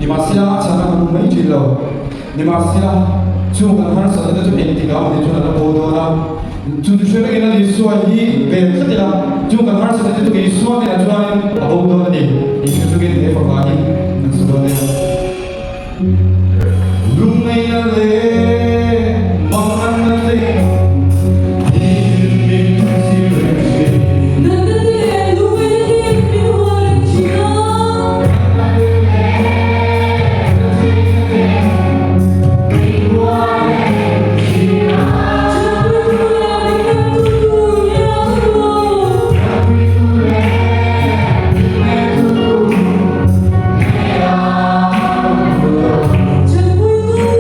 Nimahsela, a chhan a kan hmu mai thin lo. Nimahsela, chung kan harsatna te chu engtik ah awm ni chuan a la bo dawn a. Chu chu hre rengin a Isua hi vel tlat ila, chung kan harsatna te chu Isua hnenah chuanin a bo dawn a ni. Tih hre chungin he fapa hi kan sa dawn nia. Lungngaihna leh manganna te thil min zir reng thin. Natna te leh lungngaihna te min hual reng thin a. Natna te leh retheihna te min hual reng thin a. Tanpuitu leh min hnemtu tur i lo ka duh. Tanpuitu leh min hnemtu tur i lo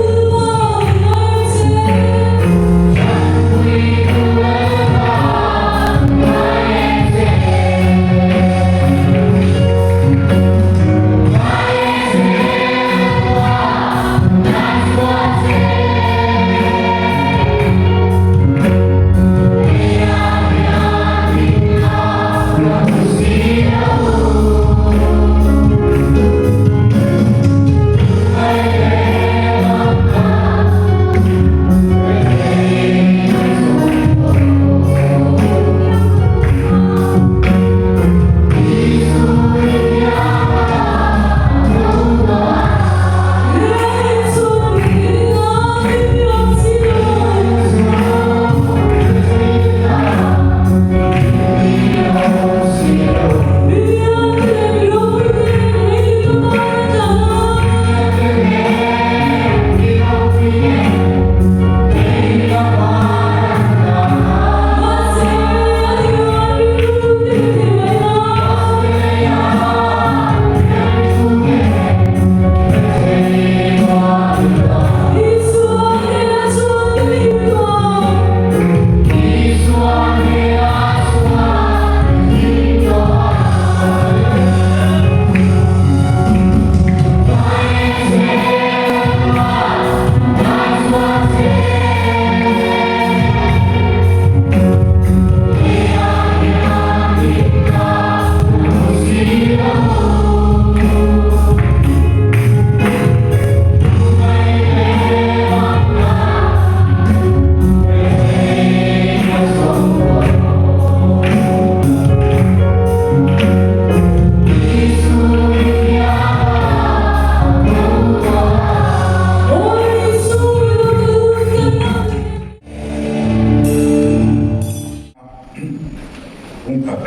Kungkhat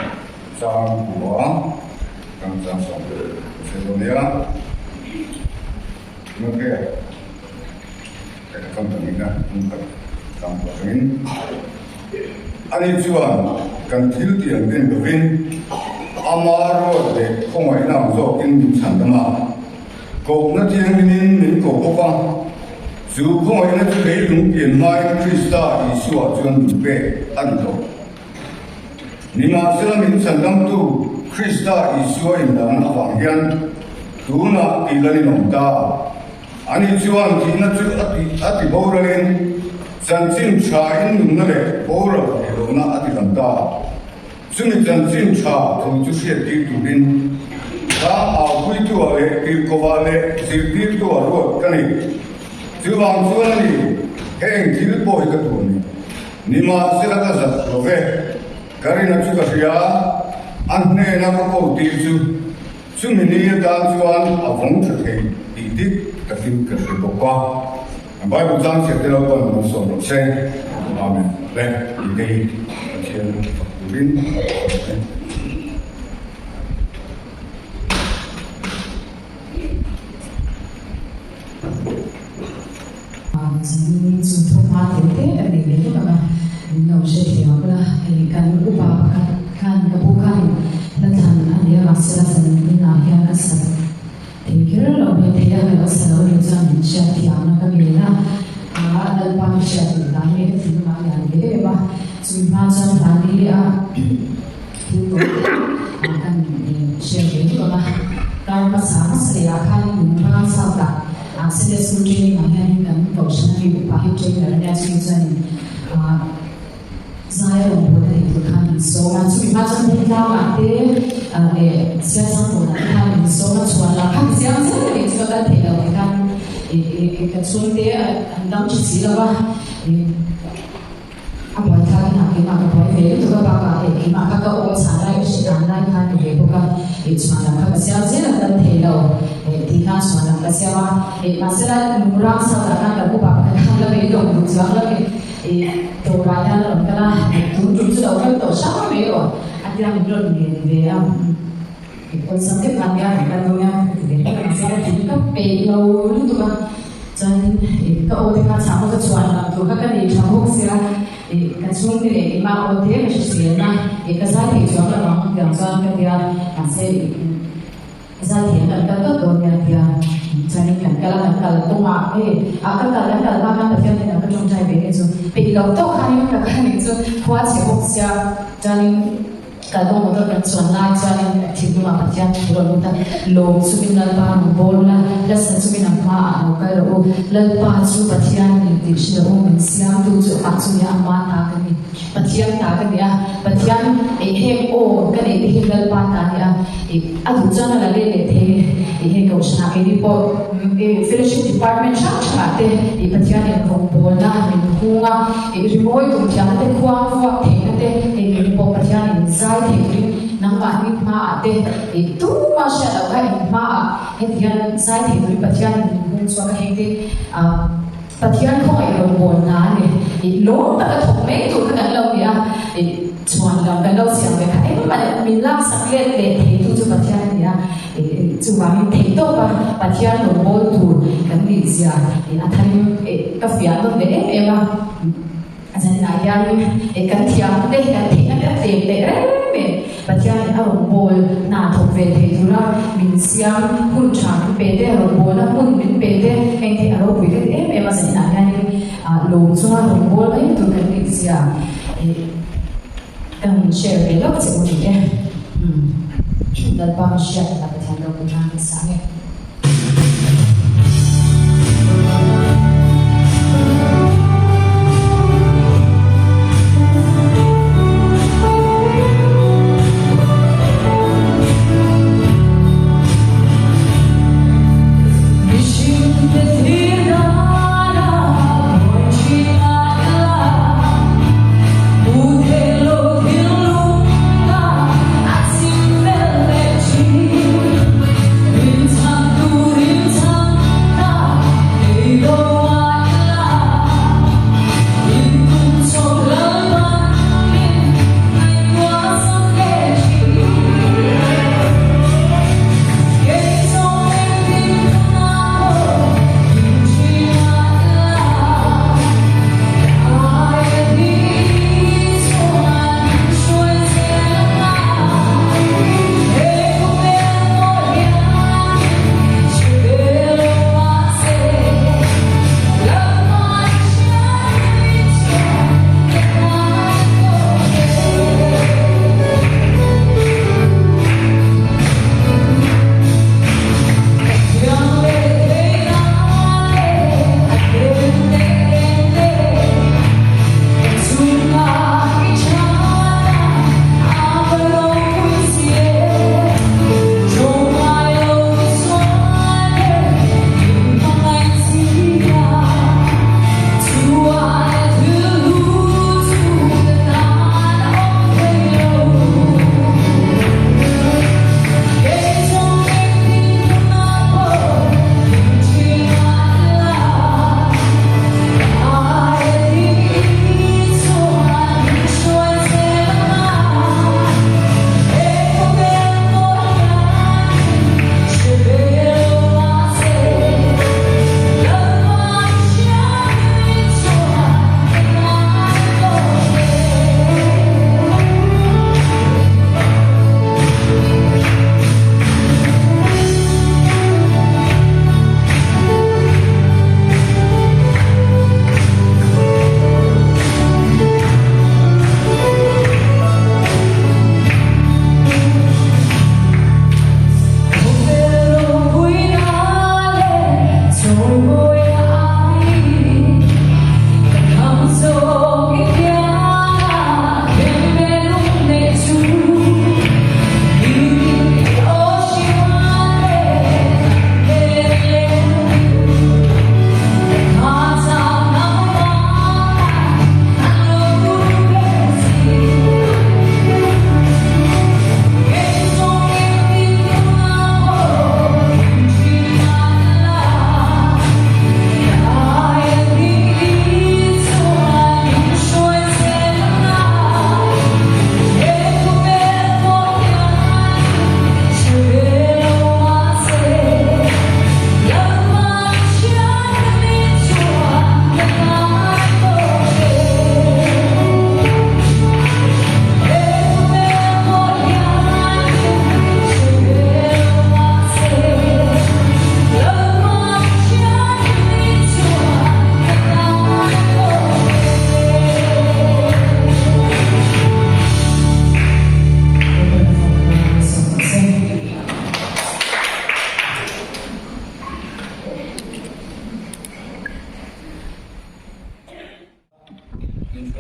chang kua kan chang sawm hre dawn nia. Timothea lehkha tangina kungkhat chang kua tangin ani chuan kan thil tiang en lovin ama ruat leh khawngaihna ang zawkin min chhan dam a. Kohna thianghlimin min ko bawk a, chu khawngaihna chu leilung pian hmain Krista Isua chuan min pek a ni tawh. Nimahsela min chhandamtu Krista Isua indanna avang hian tunah tih lan in awm ta. Ani chuan thihna chu a ti a ti boralin chanchin thain nunna leh boral theih lohna a ti dam ta. Chumi chanchin tha thu chu hriattir turin tlang aupuitu-ah leh tirhkohah leh zirtirtu-ah ruat ka ni. Chuvang chuan a ni, heng thil pawh hi ka tuah ni. Nimahsela ka zat lo ve, ka rina chu ka hria, a hnena ka kotir chu chumi ni atan chuan a vawng tha thei tih dik takin ka hre bawk a. Bible chang chhiat te lo pawn kan sawm rawh se. Amen. Le, tih te hi Pathian fak turin a ni. Chumi chu thawhma tel te a nei ve vek ang a, min lo hre thiam la. Hei kan upa pakhat khan ka pu khan hla thlan a nei a, mahse a zan inah hian a sak Thei kher lo mai thei a, ka lo sa lo nih chuan min hriat thiamna ka ngen a, a Lalpa ka hriat duh dan nge ka thinlungah a lian ve em a, chumi hma chuan hlani a thil tawh te kan hriat ve duh ang a, kar hmasa hmasa leh ah khanin Nungrang South ah Sunday School Training ah hianin kan Kohhran ami upa hi trainer a nia chumi chuanin Zai a rawn buai a nih tur khan min sawm a, chumi hma chuan Bungtlang ah te leh Sialsang kawnah te khan min sawm a, chhuan lah kha ti chiang zel a nih chu ka kal thei. Ka chhungte an dam tha si lo va, a buai thlak in ah keimah ka buai ve lutuk a, bakah hei keimah kha ka aw chhan lai ka hre dan lai kha ni ve bawk a, chhuan lam kha ka siam zel a dam thei lo tih khan chhuan lam ka siam a, mahsela lungrang south ah khan ka upa pakhat khan la beidawng duh chuang lo in dawrah hian a rawn kal a, tun tum chu lo kal tawh hrang mai aw a tia min rawn ngen ve a. Awlsam deuh khan nia kan kal dawn a ka ti ve hlek a, mahse ka thil ka peih lo lutuk a, chuanin ka aw te kha chhah bawk a chhuan lam tur kha ka nei tha bawk sia, ka chhungte leh keimah aw te ka hriselna ka zai theih chuang lo ang tiang chuan ka tia, mahse zai theih an kan kal tawp dawn nia tia, chuanin kan kal a kan kal kawngah hei ah ka kal kan kal hma khan Pathian hnenah ka tawngtai ve nih chu peih lo tawk khanin ka kal nih chu khua chhe bawk sia, chuanin. Kal kawng motor kan chuan lai chuanin thinlungah Pathian thu rawn lut a, Lawm chungin Lalpa rawn bawl ula, hla sa chungin a hmaah lo kal rawh u. Lalpa chu Pathian min tih hre rawh u, min siamtu chu amah chu nia, ama ta ka ni. Pathian ta ka ni a, Pathian eh heng aw ka neih te hi Lalpa ta a ni a, eh a duh chuan a la let leh thei ni. Eh heng kohhranah keini pawh eh fellowship department hrang hrangah te eh Pathianin rawngbawlna min hung a, eh rimawi tum thiamna te khuang vuak theihna te hei keini pawh Pathianin zai theih turin nangmahni hmaah te eh tuma hriat loh kha in hmaah heti hian zai theih turin Pathianin min hung chhuak a heng te ah Pathian khawngaih rawngbawlna a ni. Eh lawm taka thawk mai tur kha kan lo ni a, eh chhuan lam kan lo siam ve kha engmah leh min laksak let leh theitu chu Pathian a ni a, eh chuvangin theihtawp a Pathian rawnbawl tur kan nih zia eh a tharin eh ka fiah nawn leh em em a. Zaninah hian eh kan thiam te kan theihna te a tlem leh reng mai. Pathianin a rawnbawl hna thawk ve thei tura min siam hun tha min pe te, rawnbawlna hmun min pe te, heng te a ropui ka ti em em a, zaninah hianin lawm chunga rawnbawl mai tur kan nih zia ka han share ve lawk che u ni e. Lalpa mi hriat la Pathian ropui nan ka sang e.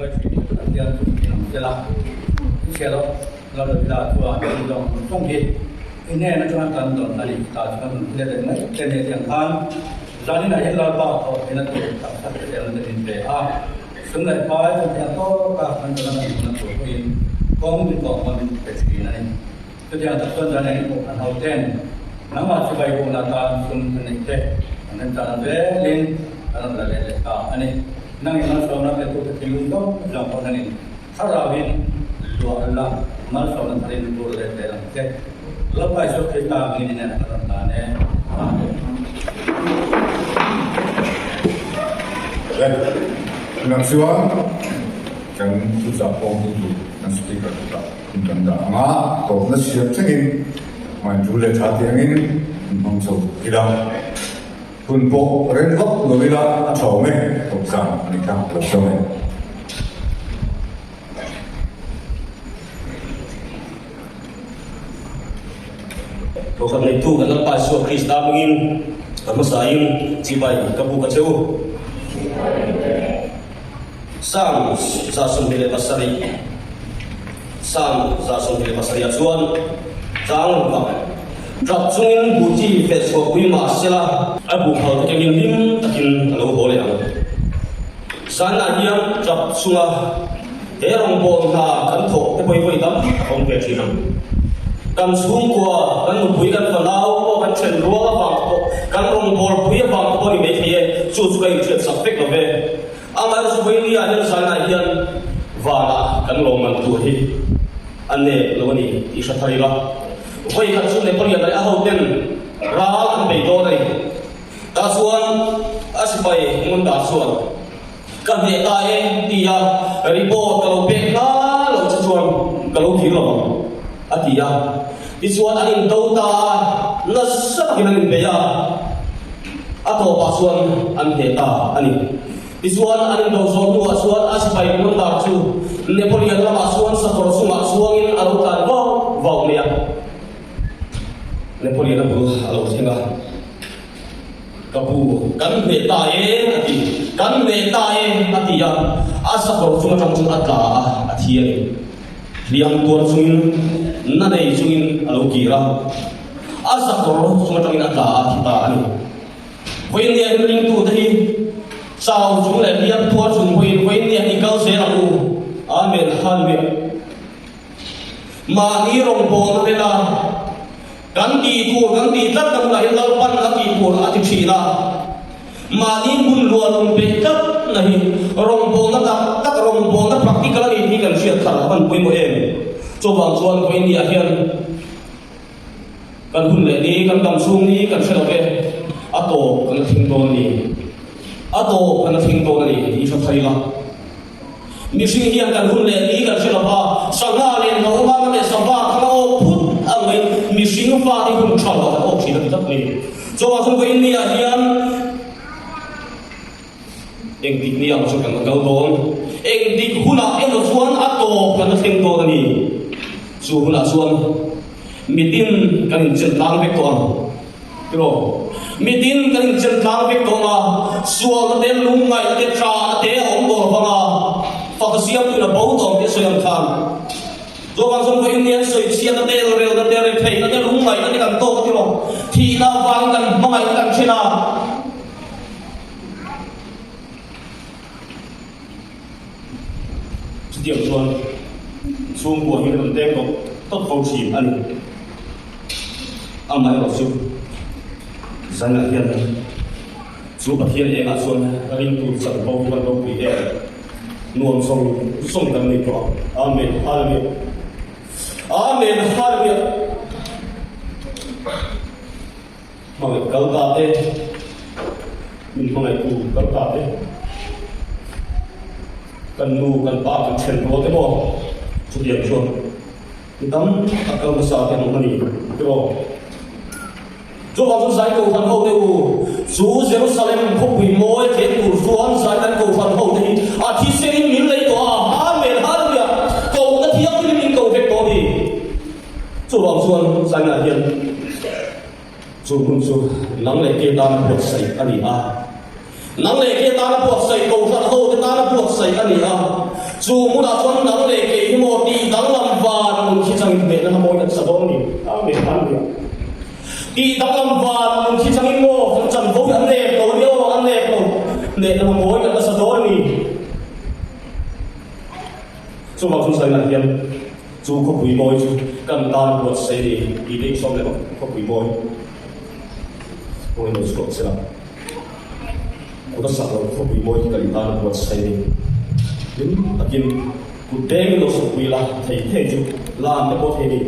Vawi thin Pathian chu min ang tel a, i chhiat loh Lalravila chuan min zawng zawng hi i hnen atanga kan dawn a ni ta chu kan rawn let leh mai che nia tiang khan zaninah hian Lalpa thawh theihna tur taksa hriselna te min pe a, sum leh pai chu thiang tawka kan dawn a kan hmuhna tur pawhin kawng min kawh hma min pe thin a ni. Chutiang tak chuan zan engin pawh kan ho ten nangmah chibai bawkna atan sum ka neih te kan remchana zelin kan rawn la leh leh ta a ni. Nangin malsawmna pe tute thinlung zawng zawng pawh nangin thlarauin luah la malsawmna tharin bur leh zel ang che. Lalpa Isua Krista hmingin inen kan rawn dan e. Amen. Tunah chuan kan thuchah pawng tu tur kan speaker chutah Hun kan dah ang a, tawpna siam thlengin hmai tul leh tha tih angin hun hmang chho ila. Hun pawh reng vak lo ila a tha awm e, tawp zan a ni kha lo sawm e. Thawkhat neitu kan Lalpa Isua Krista hmangin ka hmasain chibai ka buk a che u. Psalm 27 Psalm 27 ah chuan chang vak tap chungin buh chi feh chhuah pui mah sela a buh phal te kengin hlim takin a lo haw leh ang. Zanah hian tap chunga he rawngbâwl hna kan thawh te pawhin vawi tam tak awm ve thin ang. Kan chhungkua, kan nupui, kan fanau pawh kan then rual avang te pawh, kan rawngbâwl pui avang te pawh a ni maithei e, chu chu ka inhriat sak vek lo ve. Amaherawhchu vawinia hian zanah hian vanah kan lawmman tur hi a nep lo a ni tih hre thar ila. Vawi khat chu Napoleon leh a hoten ral an bei dawn a ni. Tah chuan a sipai Munda chuan ka hneh ta e tia report ka lo pek hna loh che chuan ka lo thir lo ang a ti a. Tichuan an indo ta a, nasa takin an inbei a. A tawpah chuan an hneh ta a ni. Tichuan, an indo zawh hnuah chuan a sipai commander chu Napoleon lamah chuan sakawr chungah chuangin a lo tlan vau vau mai a. Napoleon a bul a lo thleng a, Ka pu, kan hneh ta e, a ti. Kan hneh ta e, a ti a. A sakawr chung atang chuan a tla a, a thi a ni. Hliam tuar chungin, na nei chungin a lo kir a. A sakawr chung atangin a tla a thi ta a ni. Vawinia in ringtute hi chau chung leh hliam tuar chung pawhin vawinia hi kal zel ang u. Amen. Hallelujah. Mahni rawngbawlna vel a kan tih tur kan tih tlat na hunah hian Lalpan a tih tur a ti thin a. Mahni hmun luah lung peih tlat na hi rawngbawlna tak tak rawngbawlna practical a ni tih kan hriat thar a van pawimawh em. Chuvang chuan vawinia hian Kan hun leh ni, kan dam chhung ni kan hre lo ve, a tawp kan la thleng dawn a ni, a tawp kan la thleng dawn a ni tih i hre thei la. Mihring hian kan hun leh ni kan hre lo va, sangha leh naupang leh sava kha la awk phut ang mai, mihring fate hun tha lo kan awk thin a ti tlat mai. Chuvang chuan vawiin ni ah hian engtik ni ang chu kan la kal dawn, engtik hunah emaw chuan a tawp kan la thleng dawn a ni. Chu hunah chuan Mitin kan inchen tlang vek tawh ang. Tiraw? Mitin kan inchen tlang vek tawh ang a, sualna te, lungngaihna te, ṭahna te a awm tawh lovang a, fak ziaktuin a bo tawh ang tih a sawi ang khan. Chuvang chuan vawiin ni an sawi chhiatna te, elrelna te, retheihna te, lungngaihna te kan tawk a tiraw? Thihna avangin kan hmangaihna kan ṭhen a. Chutiang chuan chhungkua hi rawn deng tawp tawp fo thin a ni. Amaherawh chu zanah hian chu Pathian engah chuan ringtu chanvo hi kan ropui em? Nuam zawng zawng kan nei tawh a. Amen. Hallelujah. Amen. Hallelujah. Hmangaih kal ta te, min hmangaihtu kal ta te, kan nu kan pa kan then rual te maw chutiang chuan mi tam tak kal hmasa te an awm a ni tiraw. Chuvang chu zai kohhran ho te u, chu Jerusalem khawpui mawi a thleng tur chuan zai kan kohhran ho te hi a thisenin min lei tawh a, Amen Hallelujah, kohna thianghlim in min ko vek tawh a ni. Chuvang chuan China hian chu hun chu nang leh ke tana buatsaih a ni a. Nang leh ke tana buatsaih, Kohhran hote tana buatsaih a ni a. Chu hmunah chuan nang leh kei hi maw tih danglam van nun khi changin hnehna hla mawi kan sa dawn ni. Amen. Hallelujah. Tih danglam van nun khi changin maw kan chanvo hi an nep lo ni aw, an nep lo. Hnehna hla mawi kan la sa dawn ni. Chuvang chu Sainah hian chu khawpui mawi chu kan tan buatsaih ni tih te insawm leh khawpui mawi pawhin lo chhuak che la. Kut a sak loh khawpui mawi chu kan tan buatsaih ni. Hlim takin kut dengin lo sakpui la, thei thei chu lan te pawh thei ni.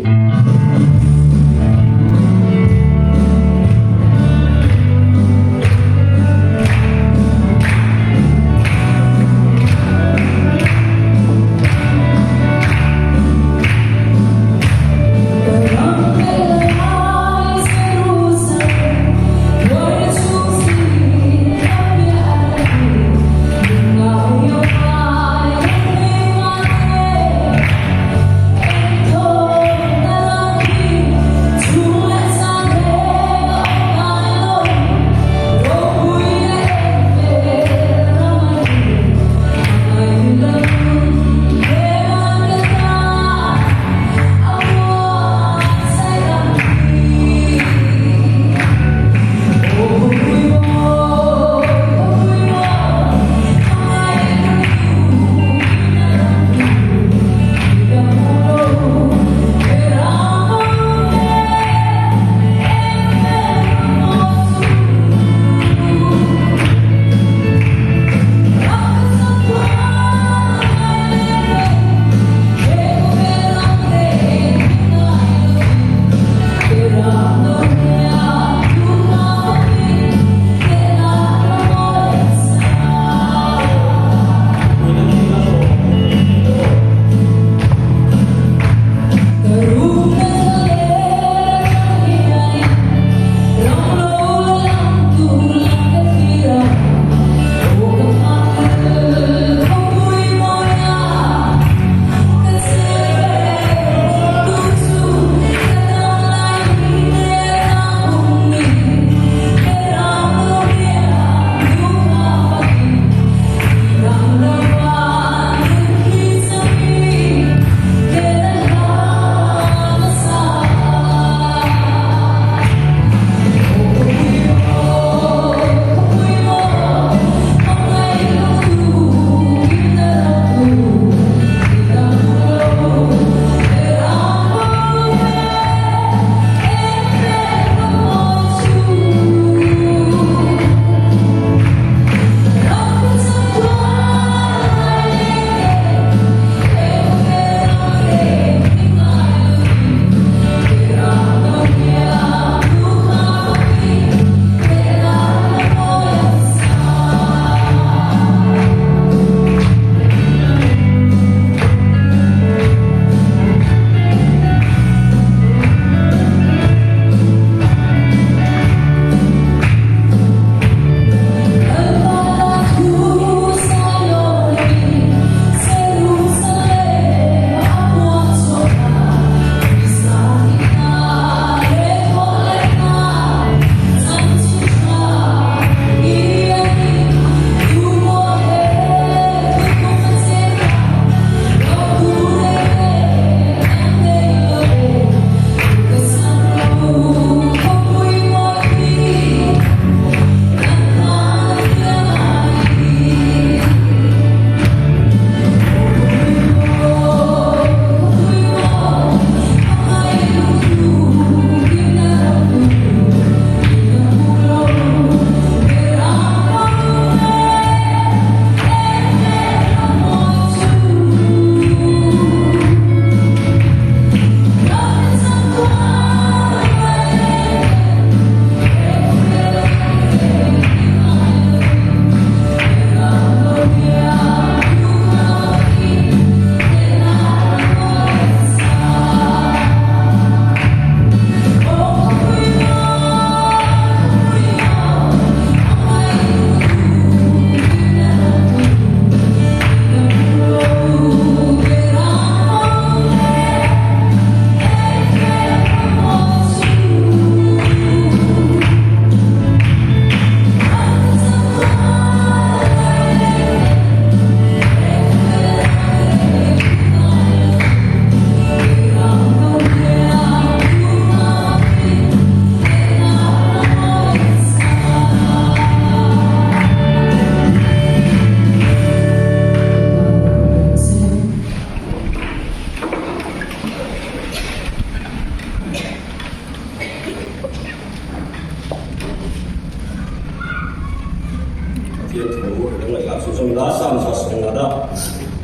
Pathian thu kan ngaihtuah chu zawm ila, Psalm 150 dah,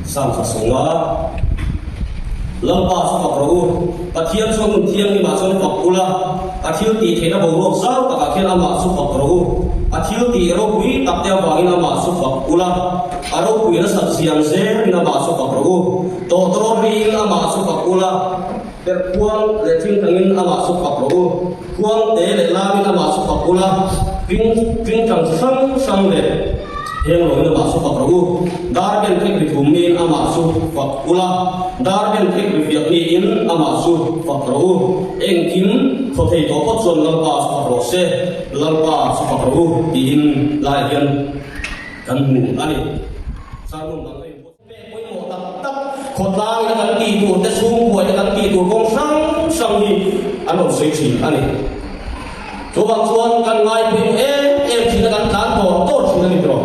Psalm 150. Lalpa chu fak rawh u, Pathian chuan hmun thianghlimah chuan fak ula, a thil tih theihna boruak zau takah khian amah chu fak rawh u. A thil tih ropui tak te avangin amah chu fak ula, a ropui nasat ziang zelin amah chu fak rawh u. Tawhtawrawt riin amah chu fak ula, perh khuang leh thingtangin amah chu fak rawh u. Khuang te leh lamin amah chu fak ula, tling tlingtang chi hrang hrang leh heng loin amah chu fak rawh u. Dar ben thek ri thum niin amah chu fak ula, dar ben thek ri fiak niin amah chu fak rawh u. Engkim thaw thei tawh phawt chuan Lalpa chu fak rawh se, Lalpa chu fak rawh u tiin laiah hian kan hmu a ni. Sermon dang a inbuatsaih. Pek pawimawh tak tak khawtlangin a kan tih tur te chhungkuain a kan tih tur kawng hrang hrang hi an rawn sawi thin a ni. Chuvang chuan kan ngai pawimawh em em thin a kan tlan tawr tawr thin a ni tawh.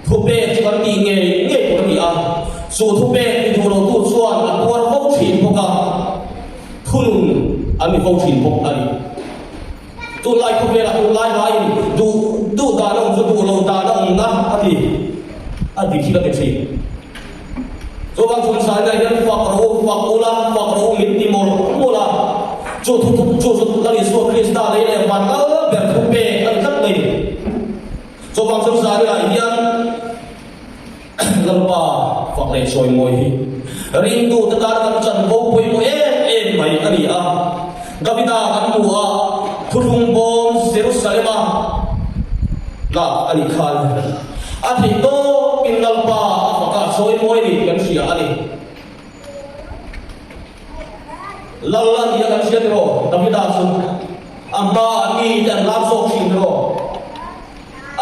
Thupek chu kan tih ngei ngei tur a ni a, chu thupek ti duh lo tu chuan a tuar fo thin bawk a, thunun an ni fo thin bawk a ni. Tunlai khawvelah tunlai laiin duh duh dan a awm chu duh lo dan a awmna a ti a dik hi ka ti thin. Chuvang chuan Saina hian fak rawh u, fak ula, fak rawh u min ti mawlh mawlh a. Chu thu chu chu chu Lal Isua Krista lei leh van lal ber thu pek a ni tlat mai. Chuvang chuan Saina hian Lalpa fak leh sawi mawi hi ringtute tan kan chanvo pawimawh em em mai a ni a. Davida kan hmu a, thuthlung bawm Jerusalema lak a nih khan a theih tawkin Lalpa a faka sawi mawi ni kan hria a ni. Lal a ni a kan hria tiraw Davida chu a hmaah mite an lak zawk thin tiraw.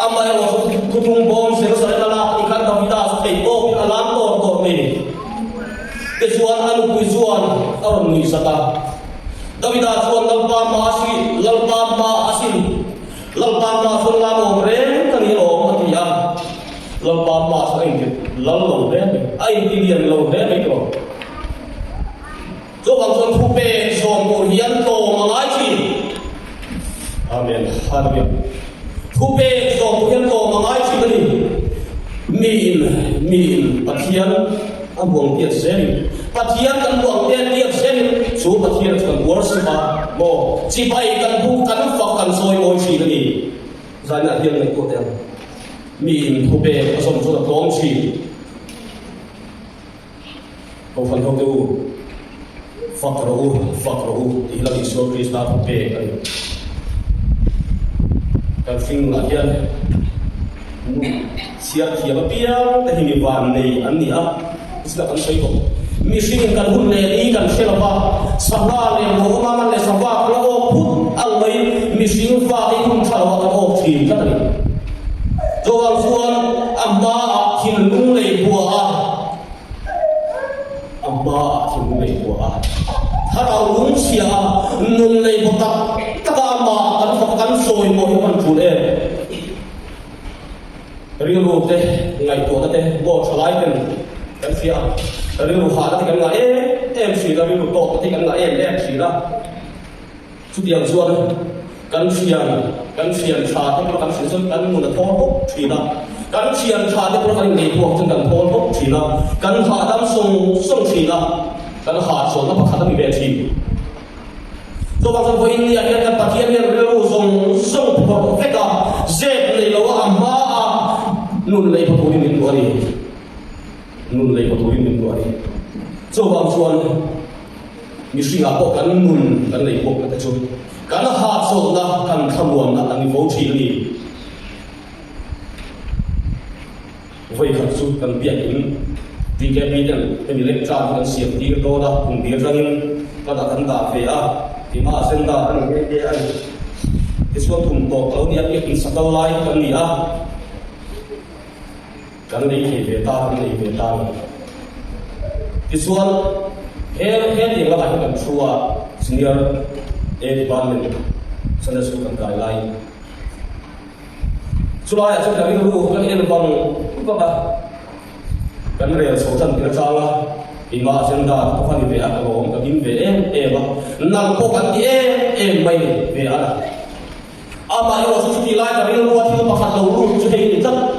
Amaherawhchu thuthlung bawm Jerusalem a lak ni khan Davida chu thei tawkin a lam tawr tawr mai ni. Tichuan a nupui chuan a rawn nuih zat a. Davida chuan Lalpa hma a si, Lalpa hma a sin, Lalpa hma chuan lam awm reng ka ni alawm a ti a. Lalpa hma chuan a inti lal lo hle mai, a inti lian lo hle mai tawh. Chuvang chuan thu pek zawm tur hian tlawm a ngai thin. Amen. Hallelujah. Thu pek zawm tur hian tlawm a ngai thin a ni. Miin, miin Pathian a buang tiat zelin, Pathian kan buang te tiat zelin, chu Pathian chu kan worship a, maw, chibai kan buk, kan fak, kan sawi mawi thin a ni. Zainah hian ngaihtuah teh ang. Miin thu pek a zawm chuan a tlawm thin. Kohhran hote u, fak rawh u, fak rawh u tih hi Lal Isua Krista thu pek a ni. Kan hringnunah hian nu chhiar thiam apiang te hi mi van nei an ni a, chutah kan sawi bawk. Mihring kan hun leh ni kan hre lo va, sangha leh lawma man leh sava kha la awk phut ang mai mihring fate hi hun tha lo ah kan awk thin tlat a ni. Chuvang chuan a hmaah thinlung lei bua a, a hmaah thinlung lei bua a, thlarau lungchhia a, nun lei baw tak tak a amah kan fak kan sawi pawh hi a hman tul em? Rilru te ngaihtuahna te maw thalai ten kan hria a, rilru hahna te kan ngah em em thin a, rilru tawkna te kan ngah em em thin a. Chutiang chuan kan thian, kan thian tha te pawh kan hrilh chuan kan nun a thawl bawk thin a, kan thian tha te pawh kan inneih pawh chuan kan thawl bawk thin a, kan hahdam sawng sawng thin a, kan hahchawlhna pakhat a ni ve thin. Chuvang chuan vawiin niah hian kan Pathian hian rilru zawng zawng phawrh vek a, zep nei lo a, a hma a nun lei pawh turin min duh a ni. Nun lei pawh turin min duh a ni. Chuvang chuan. Mihringah pawh kan nun kan nei bawk na te chu kan hahchawlhna, kan thlamuanna an ni fo thin a ni. Vawikhat chu kan biakin TKP ten hemi lecture hi kan siam tir dawn a, kum tir atangin ka dah kan dah ve a, tima agenda a ni nghe nghe a ni. Tichuan kum tawp a lo ni a, biakin sakal lai kan ni a. Kan lei thei ve ta, kan lei ve ta a ni. Tichuan, he hetiang lamah hian kan thu a, Senior A Department Sunday School kan kai laiin. Chulaiah chuan kan rilru kan en vang vang a, kan rel chho tan tir atang a, keimah agenda ka va ni ve a, ka lawm ka hlim ve em em a, nalh pawh kan ti em em mai ni ve a la. Amaherawhchu chutih lai ka rilrua thil pakhat lo lut chu hei ni tlat.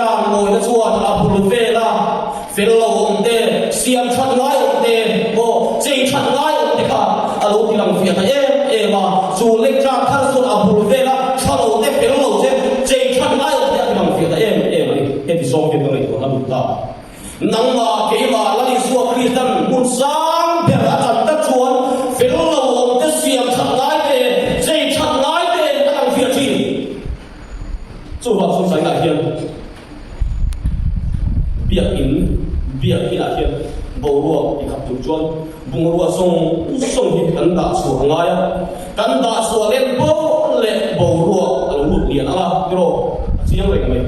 Lectern mawina chuan a bul vela fel lo awm te, siam that ngai awm te maw, chei that ngai awm te kha a lo ti lang fiah ta em em a. Chu lectern thar chuan a bul vela tha lo te, fel lo te, chei that ngai awm te a ti lang fiah ta em em a ni. Heti zawng hian ka ngaihtuahna lut ta. Nangmah, keimah, Lal Isua Kristan hmun sang ber a chan tak chuan fel lo awm te, siam that ngai te, chei that ngai te a lang fiah thin. Chuvang chu zainah hian biakin biakinah hian boruak ti khat tur chuan bungrua zawng zawng hi kan dah chhuah a ngai a, kan dah chhuah leh poh leh boruak a lo lut lian ang a, tiraw a chiang reng mai.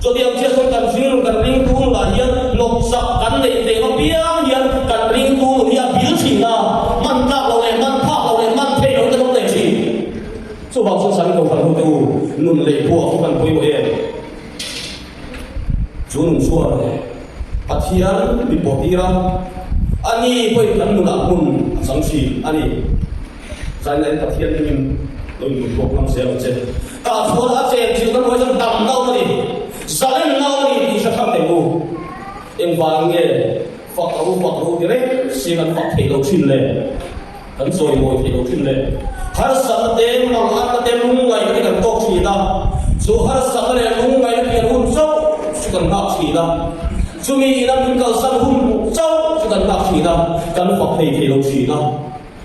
Chutiang chiah chuan kan ring kan ringtu nunah hian nawmsak kan neih tlem apiang hian kan ringtu nun hi a bil thin a, hman tlak lo leh hman phak lo leh hman theih lo te kan nei thin. Chuvang chuan Sanghi Kohhran hute u, nun leh phuah hi kan pawimawh em? Chu nun chuan Pathian mi pawh tir a, ani pawhin kan nunah hmun a chang thin a ni. Zainain Pathian hmingin lo inhmu tawk ngam zel ang che. Tah chuan a chen chilhna hnuai chuan dam na awm a ni, zalen na awm a ni tih hre thar teh u. Engvang nge fak ro fak ro ti reng si kan fak theih loh thin le? Kan chawimawi theih loh thin le? Harsatna te, manganna te, lungngaihna te kan tawk thin a, chu harsatna leh lungngaihna pian hun chauh chu kan nghak thin a, chumi ina min kalsan hun chauh chu kan nghak thin a, kan fak thei thei lo thin a.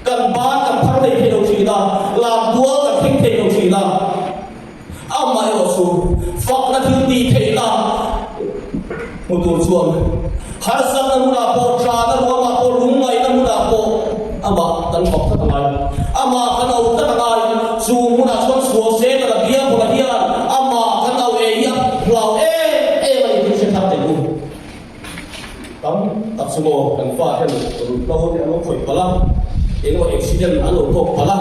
Kan ban kan phar thei thei lo thin a, lamtual kan thleng thei lo thin a. Amaherawh chu fakna thil tih theihna hmu tur chuan harsatna hmunah pawh, ṭahna ruamah pawh, lungngaihna hmunah pawh amah kan fak tlat a ngai. Amah kan au tlat a ngai. Chu hmunah chuan sual se kan a biakbawlh hian amah kan au ei hi a hlau em em a ni tih hre thar teh u. Tam tak chu maw kan fa hian ruihhlo te an lo khawih palh a, engemaw accident an lo tawk palh a,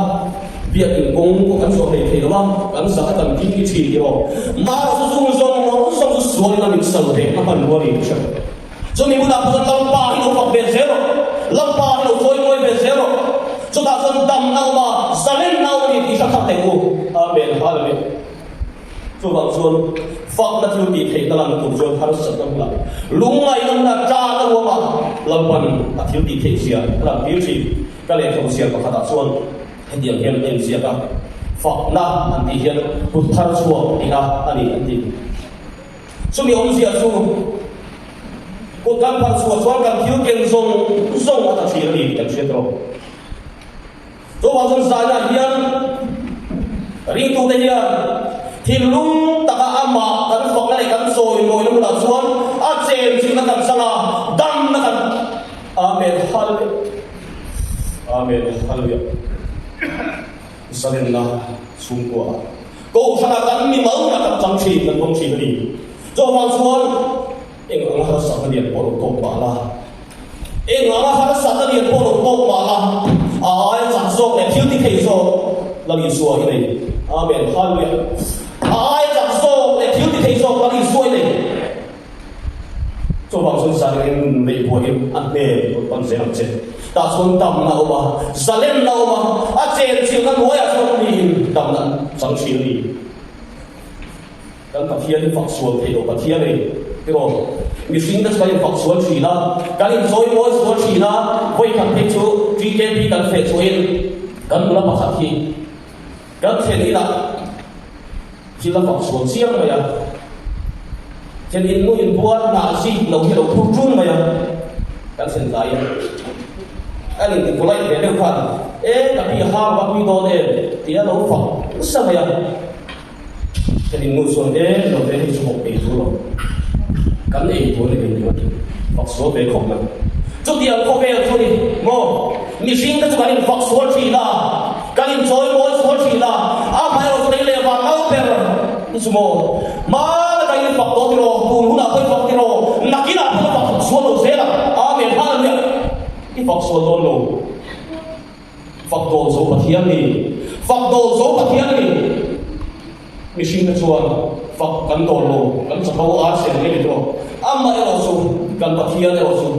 biakin kawng pawh kan zawh hlei thei lo a, kan zah a kan ding ni thin tih aw. Mahse chu chung zawng zawng chu sualin a min sal ve a hman rual in ka hre lo. Chumi hunah pawh chuan Lalpa hi lo fak ve zel rawh, Lalpa hi lo chawimawi ve zel rawh. Chutah chuan damna awm a, zalenna awm a ni tih hre thar teh u. Amen. Hallelujah. Chuvang chuan fakna thil tih theihna lan tur chuan harsatna hmunah, lungngaihna hmunah, ṭahna ruamah Lalpan a thil tih theih zia a lan tir thin. Ka lehkhabu chhiar pakhatah chuan hetiang hian a inziak a, Fakna an tih hian kut thar chhuak tihna a ni an ti. Chumi awmzia chu kut kan phar chhuah chuan kan thil ken zawng zawng a tla thin a ni tih kan hriat rawh. Chuvang chuan zainah hian ringtute hian thinlung taka amah kan fakna leh kan chawimawina hmunah chuan a chenchilhna kan chang a, damna kan Amen Hallelujah Amen Hallelujah Zalenna chhungkua Kohhrana kan mimal hunah kan chang thin, kan hmang thin a ni. Chuvang chuan eng anga harsatna lian pawh lo tawk mah la, Eng anga harsatna lian pawh lo tawk mah la, a aia chak zawk leh thil ti thei zawk Lal Isua i nei. Amen. Hallelujah. A aia chak zawk leh thil ti thei zawk Lal Isua i nei. Chuvang chuan zalen nun neih buaiin a hmel rawn pan zel ang che. Tah chuan damna a awm a, zalenna a awm a, a chenchilhna hnuaiah chuan miin damna an chang thin a ni. Kan Pathian hi fak sual theih loh Pathian a ni tiraw? Mihring te chu kan infak sual thin a, kan inchawimawi sual thin a, vawikhat phei chu TKP kan feh chhuahin kan nula pakhat hi kan thlen inah thil a fak sual chiang mai a, thlen in nu inbual hnah zip lo hi a lo phur ṭun mai a, kan thlen tlaiin kan inti polite ve deuh khan, E ka pi hang va pui dawn em? tia lo fak nasa mai a. Ka dinhmun chuan e lo ve hei chu bawk ei tur lo. Kan ei tur ni min ti fak sual ve khawp mai. Chutiang khawvel chu ni maw? Mihring te chu kan infak sual thin a, kan inchawimawi sual thin a, amaherawh chu lei leh van lo ber ni chu maw? Hmana kan infak tawh tiraw, tun hunah pawh i fak tiraw, nakinah pawh i fak sual lo zel ang. Amen. Hallelujah. I fak sual dawn lo. Fak dawl zo Pathian ni. Fak dawl zo Pathian ni. Mihringte chuan fak kan dawl lo, kan chapo ar sen nge ni tawh. Amaherawh chu kan Pathian erawh chu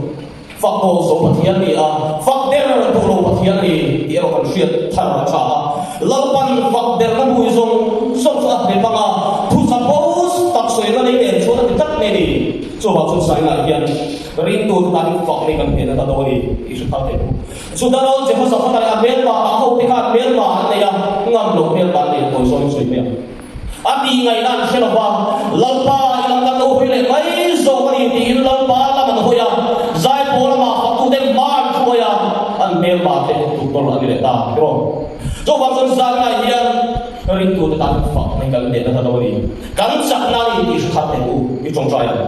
fak dawl zo Pathian ni a, fak der duh lo Pathian ni tih erawh kan hriat thar a tha a. Lalpan fak derna hmui zawng zawng chu a hnep ang a, thu chapo tak sawina lei nen chuan a. Chuvang chuan Sainah hian ringtu te tan fak nei kan hnen a ta dawn a ni tih hre thar thei bawk. Juda ral Jehoshaphat-a leh a hmelma a hote khan hmelma an nei a, ngam loh hmelma an nei a tawi zawngin sawi mai ang. A tih ngaihna an hre lo va, Lalpa i lam kan lo hawi leh mai zawk a ni tiin Lalpa lam an hawi a, zaipawl lamah faktute hma an hruai a, an hmelma te tuktawlh a ni leh ta tiraw. Chuvang chuan zanah hian ringtute tan fak mai kan hnen nasa lo a ni. Kan chakna a ni tih hre khat teh u i tawngtai ang.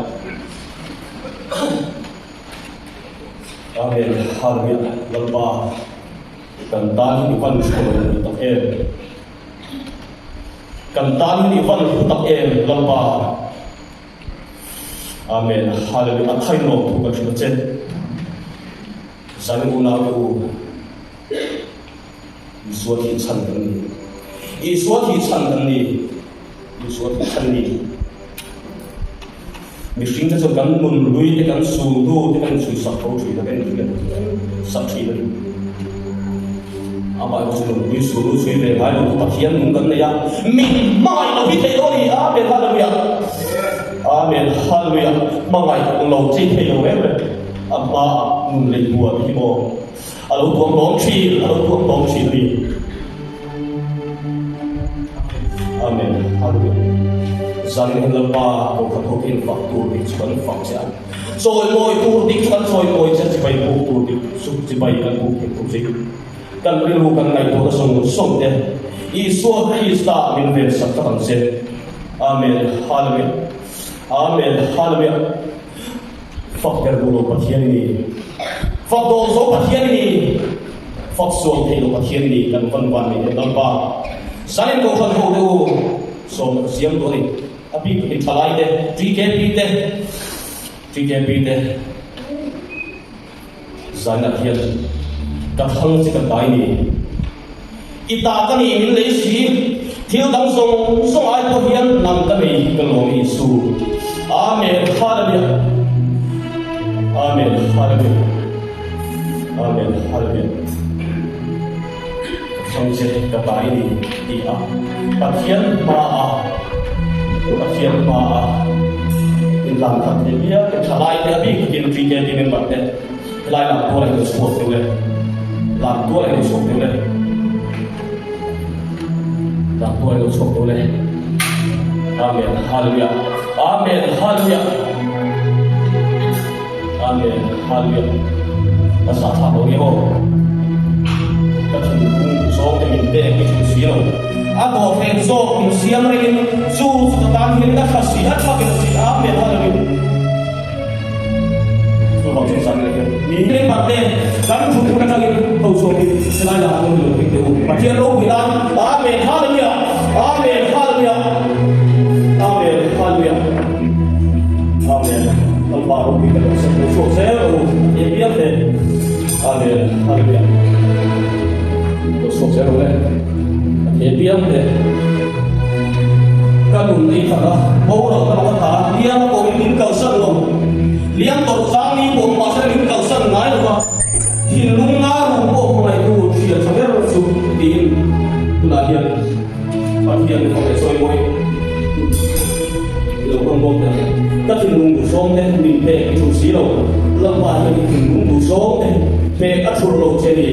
Amen Hallelujah Lalpa kan tan hi i van hre lo ni tak em. Kan tan hian i van hlu tak em Lalpa. Amen Hallelujah a thain lawm thu kan hrilh a che. Zanin unau te u Isua thih chhan kan ni. Isua thih chhan kan ni. Isua thih chhan ni. Mihring te chuan kan nun hlui te kan sul hnu te kan inchhui sak tho thin a, kan inhriat sak thin a ni. Amah erawh chu nun hlui sul hnu chhui ve ngai lo chu Pathian nung kan nei a, min hmangaih lo hi theih lo a ni. Amen Hallelujah. Amen Hallelujah. Hmangaih lo chei thei lo reng reng. A hmaah nun lei hua te hi maw a lo tuam hlawm thin, a lo tuam hlawm thin a ni. Amen. Hallelujah. Zanin hian Lalpa kawngkhat ho khi fak tur dik chu kan fak che a. Chawimawi tur dik chu kan chawimawi che a, chibai buk tur dik chu chibai kan buk thei tur che. Kan rilru kan ngaihtuahna sawng sawng te Isua Krista min vensak tlat ang che. Amen. Hallelujah. Amen. Hallelujah. Fak ber duh lo Pathian i ni. Fak dawh zo Pathian i ni. Fak sual thei lo Pathian i ni. Kan van van nei em Lalpa. Zanin Kohhran ho te u sawm ka siam duh a ni. A bik takin thalai te, TKP te, TKP te zainah hian ka thlang che ka kai ni. I ta ka ni min lei si, thil dang zawng zawng ai pawh hian nang ka nei hi ka lawm Isu. Amen Hallelujah. Amen Hallelujah. Amen Hallelujah. Ka thlang che ka ta i ni ti a Pathian hma a Pathian hma a inlan khat thei viau te thalai te a bik takin TKP member te Helai lam tual a inchhuak deuh e. Lam tual a inchhuak deuh e. Lam tual a inchhuak deuh e. Amen. Hallelujah. Amen. Hallelujah. Amen. Hallelujah. Ka sa tha lo nge aw. Ka thinlung zawng te min pek i thu si lo. A dawhhleng zawk min siam rengin chu chu ka tan hian ka tha si a tha ber si. Amen. Hallelujah. Chuvang chu zan leh hian mi member te kan thut hun atangin ho chhuakin helai lam pawh ni lo thei teh u. Pathian ropui nan Amen Hallelujah Amen Hallelujah Amen Hallelujah Amen Lalpa ropui ka lo sem lo chhuak zel u em biak te Amen Hallelujah lo chhuak zel u le Pathian biak te Ka nun ei khat a, boral ka lo ta, liam a pawhin min kalsan lo. Liam tawrh chang ni pawh mahse min kalsan ngai lo va, thinlung nga ru pawh hmangaihtu hria tha ber chu tiin tunah hian Pathian fak leh sawi mawi i lo hmang bawk teh ang. Ka thinlung duhzawng te min pek i thulh si lo, Lalpa hian i thinlung duhzawng te pek a thulh lo che ni.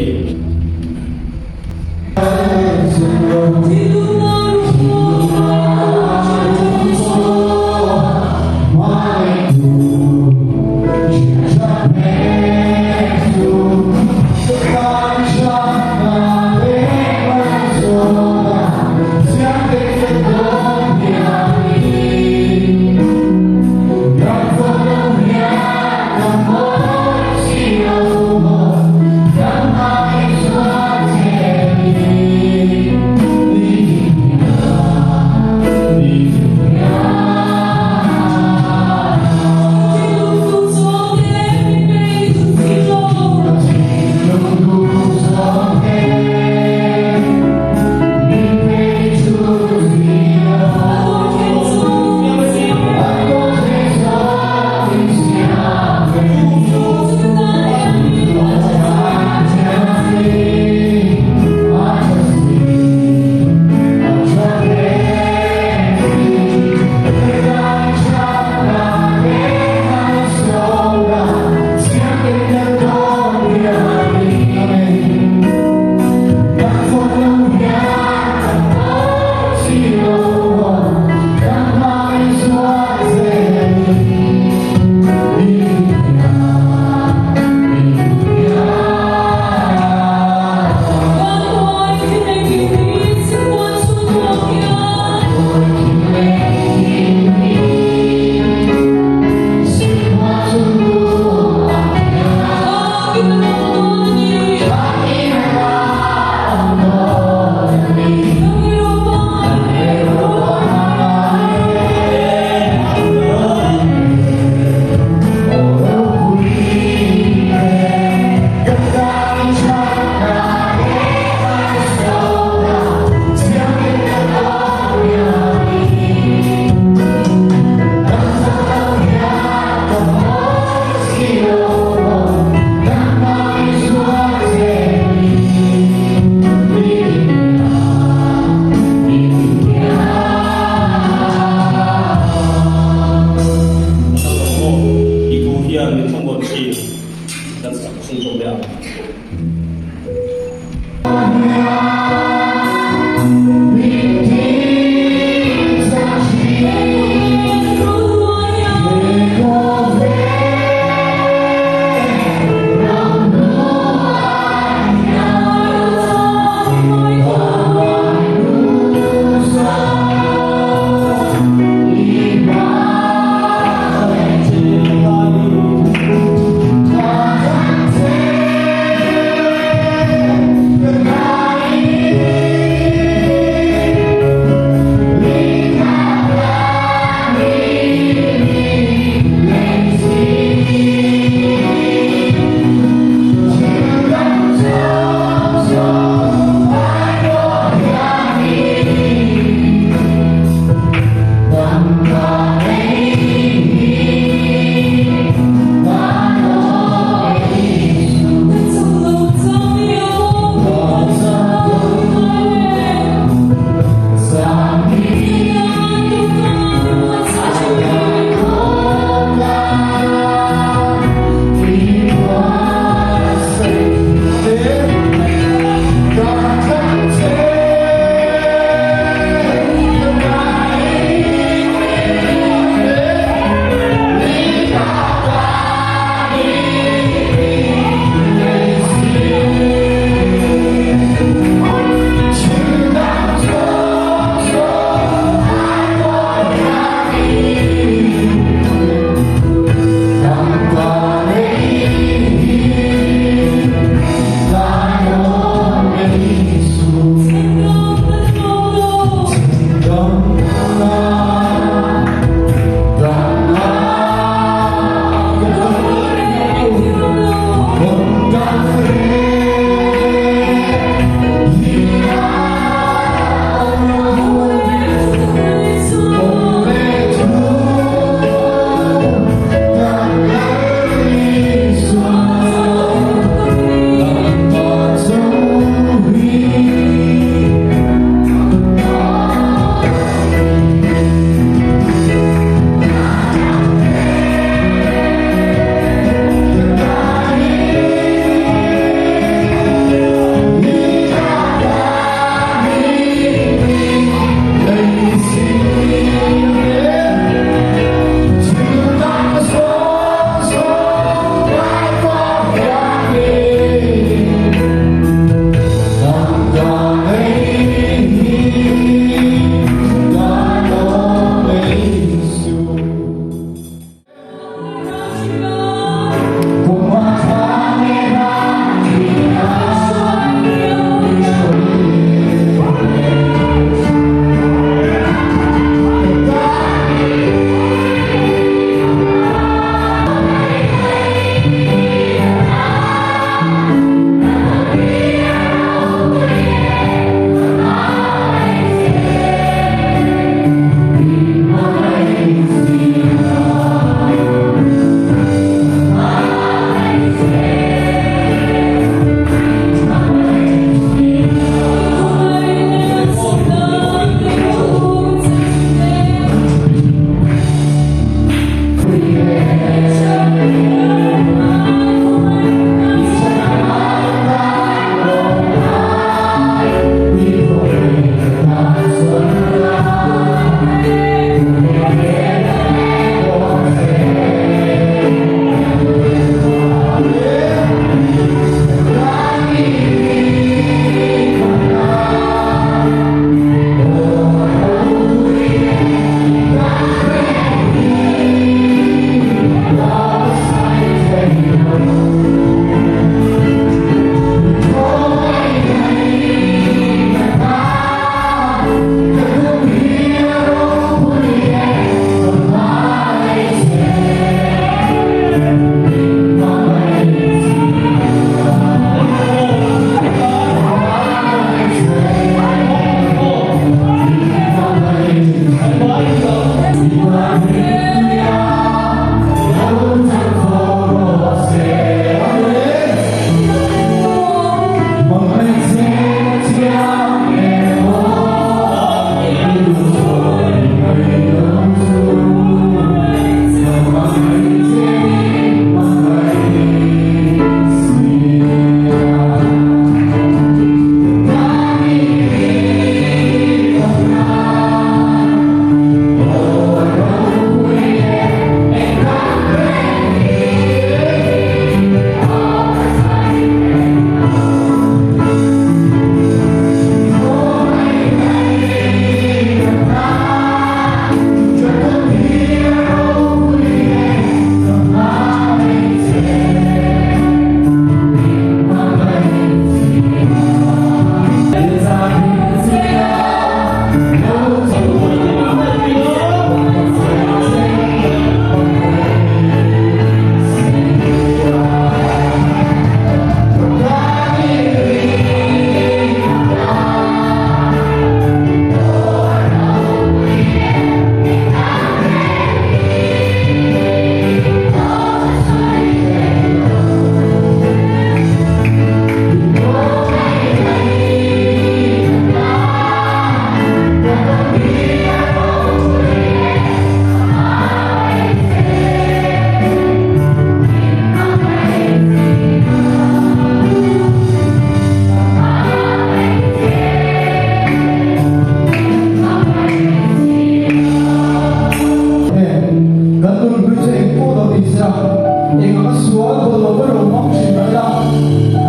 Eng anga sual bawlhlo ka lo hmang thin mai la.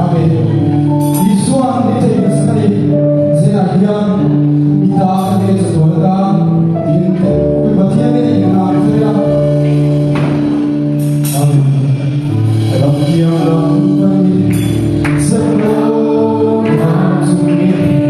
Amen. Isuan min thei nasa a ni. Zenah hian i ta ka nei chatuan atan tiin Pathian nen inhlan thei a. Amen. Ram thiang ram panin Zepro ram chungin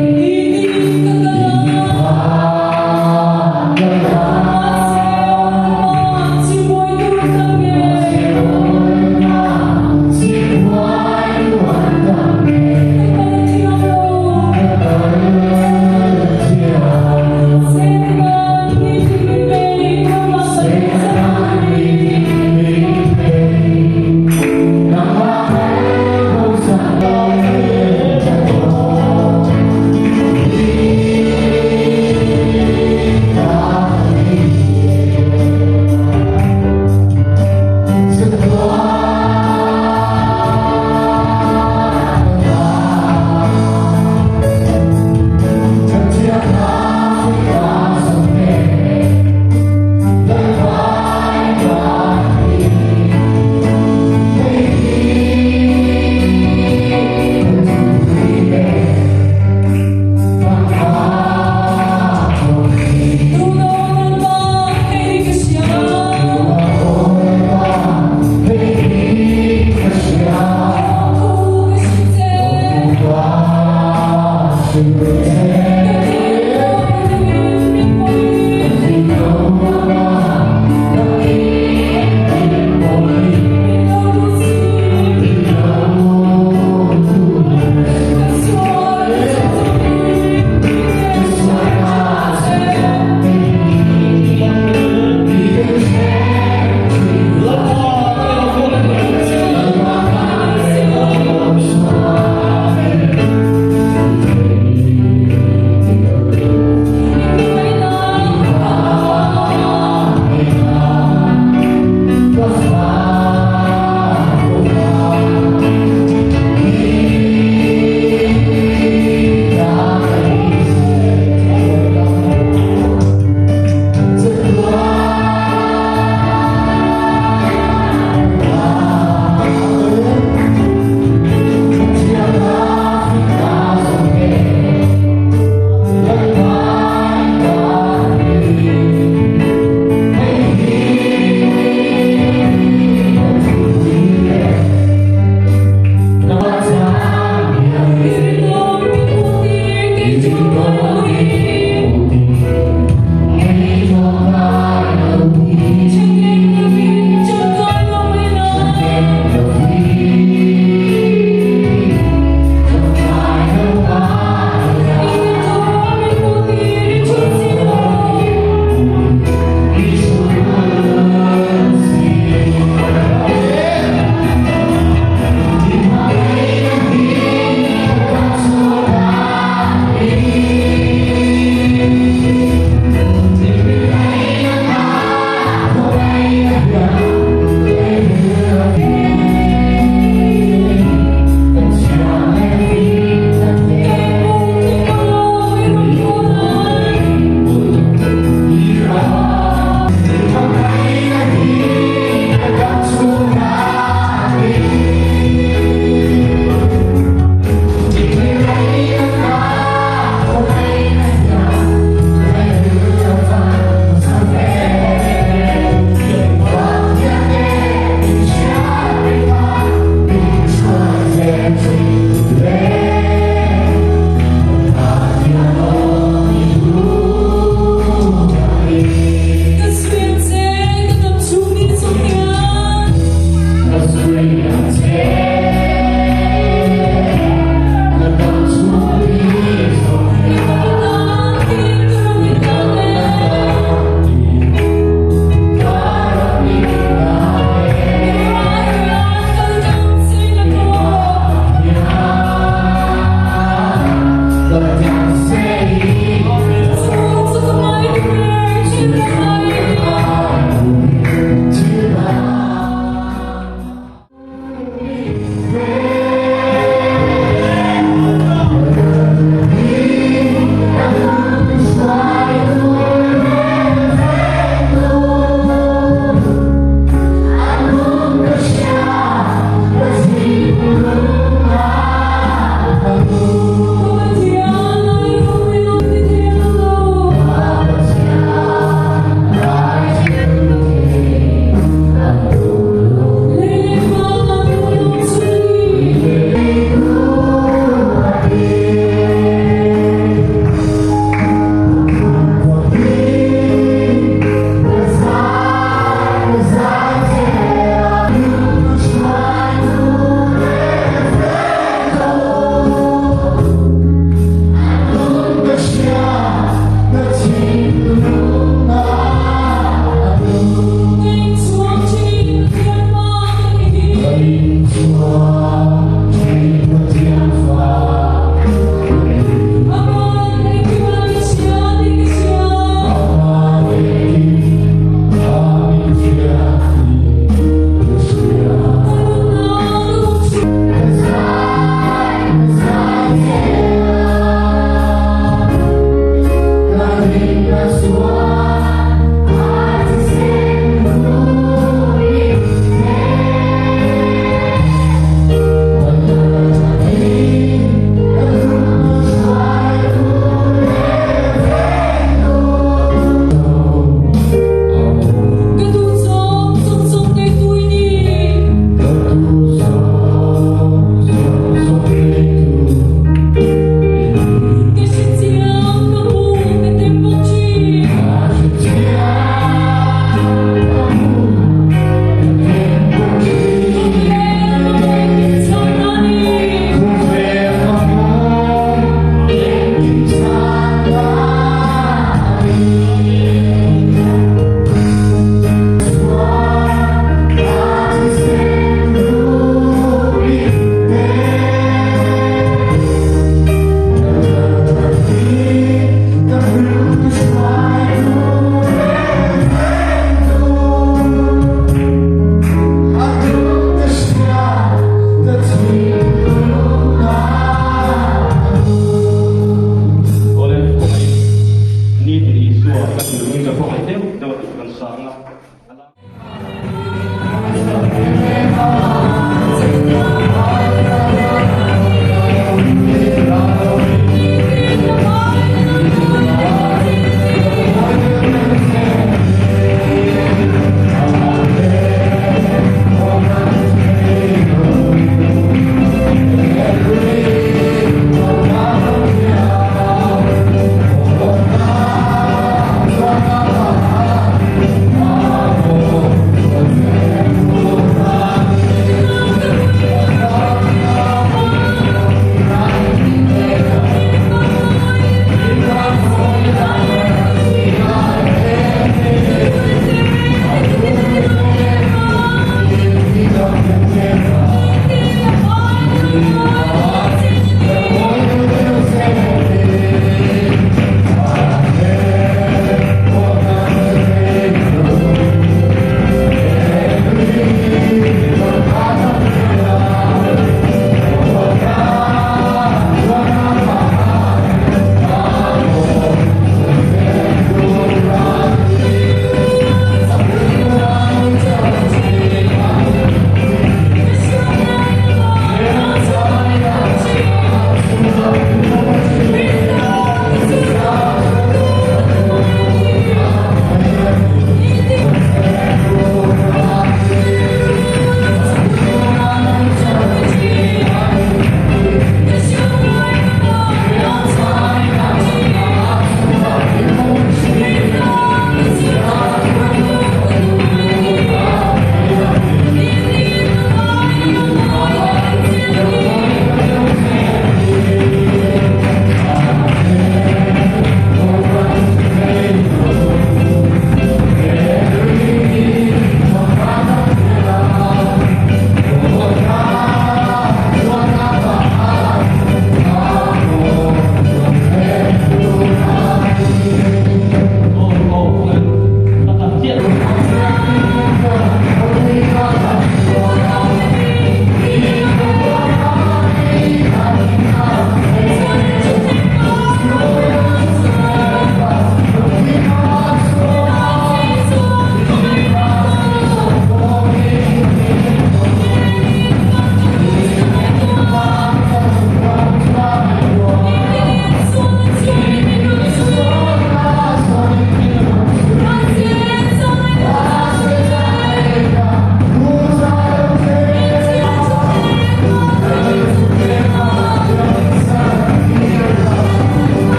sa ang a.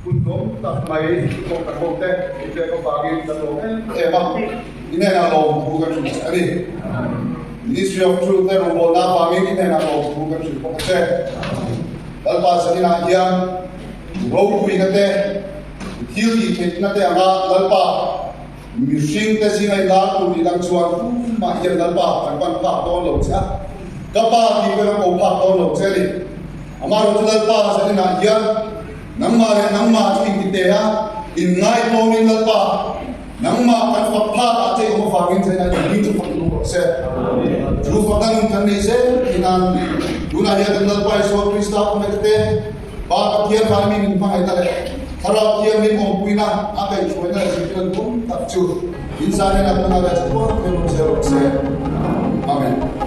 Hun tlawm tak mai thawk kan ho te min pek avangin kan lawm em em a, i hnenah lawmthu kan hrilh che a ni. Ministry of Truth te rawngbawlna avangin i hnenah lawmthu kan hrilh bawk a che. Lalpa zaninah hian ropuina te, thil tih theihna te anga Lalpa mihring te zinga i lar tur tih lang chuan tumah hian Lalpa kan pan phak dawn lo che a, ka pa tih pawhin a ko phak dawn lo che a ni. Amaherawhchu chu Lalpa zaninah hian nangmah leh nangmah chu inti teh a, inngaitawmin Lalpa, nangmah kan fak phak ah che i awm avangin zaninah in hming chu fak i lung rawh se. Chu fakna nun kan nei zel thei nan tunah hian kan Lalpa Isua Krista khawngaihna te, Pa Pathian Vanmi min hmangaihna leh Thlarau Thianghlim awmpuina a kaihhruaina leh zirtirna duhawm tak chu in zaninah tunah leh chatuan thei rawn zel rawh se. Amen.